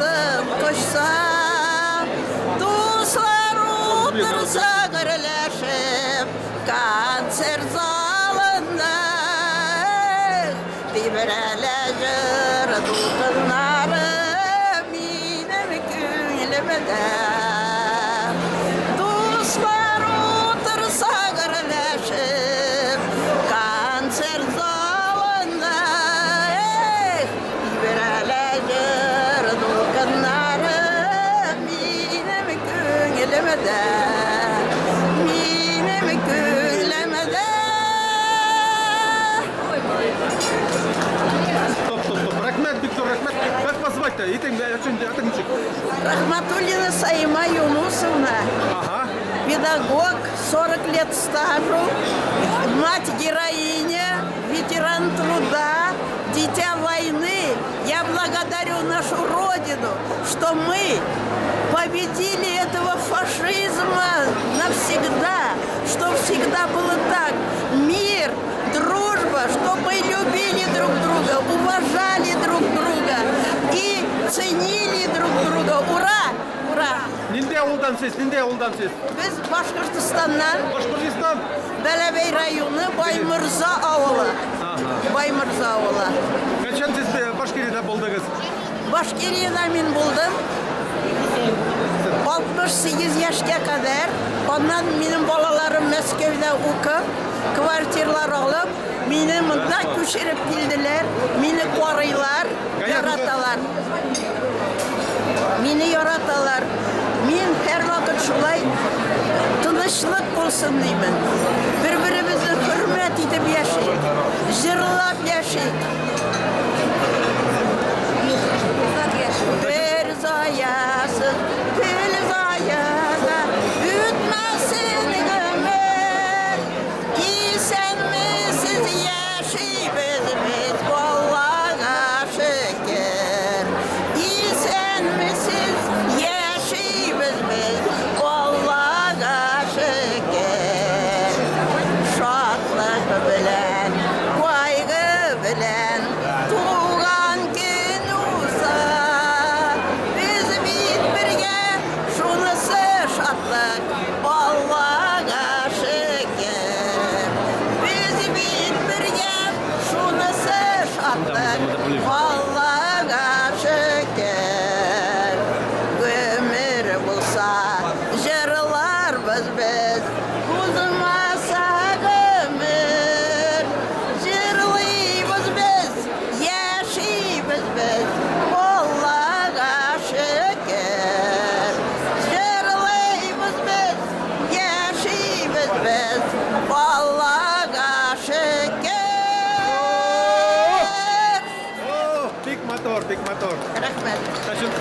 Аркасын кочса, дуслар утырса гөрләшеп концерт залында, тибрәлә җыр дулкыннары минем күңелемдә. Дуслар утырса гөрләшеп концерт залында, тибрәлә җыр дулкыннары минем күңелемдә, минем күңелемдә. Стоп, стоп, стоп. Рәхмәт, бик зур рәхмәт. Как вас звать-то? Итең, атың ничек? Рахматуллина Саима Юнусовна. Ага. Педагог, 40 лет стажу, мать-героиня, ветеран труда, дитя войны. Я благодарю нашу Родину, что мы победили этого фашизма навсегда, что всегда было так. Мир, дружба, чтобы мы любили друг друга, уважали друг друга и ценили друг друга. Ура! Ура! Нинди авылдан сез? Нинди авылдан сез? Без Башкортостаннан. Башкортостан. Бәләбәй районы, Баймырза авылы. Баймырза авылы. Кайчан сез Башкириядә булдыгыз? Башкириядә мин булдым 68 яшькә кадәр. Аннан минем балаларым Мәскәүдә укып, квартирлар алып, мине монда күчереп килделәр. Мине карыйлар, яраталар. Мине яраталар. Мин һәрвакыт шулай тынычлык булсын димен. Бер-беребезне хөрмәт итеп яшик. Җырлап яшик. Бер заясыз, гөл заяда үтмәсен гомер. Исәнмесез, яшибез без, Аллага шөкер. Исәнмесез, яшибез без, Аллага шөкер. Шатлык белән, кайгы белән туган көн уза. Без бит бергә, шунысы шатлык, Аллага шөкер. Без бит бергә, шунысы шатлык, Аллага шөкер. Гомер булса, җырларбыз без, узмаса гомер. Җырлыйбыз без, яшибез без, Аллага шөкер. Җырлыйбыз без, яшибез без, Аллага шөкер. О, бик матур, бик матур. Рәхмәт. Значит,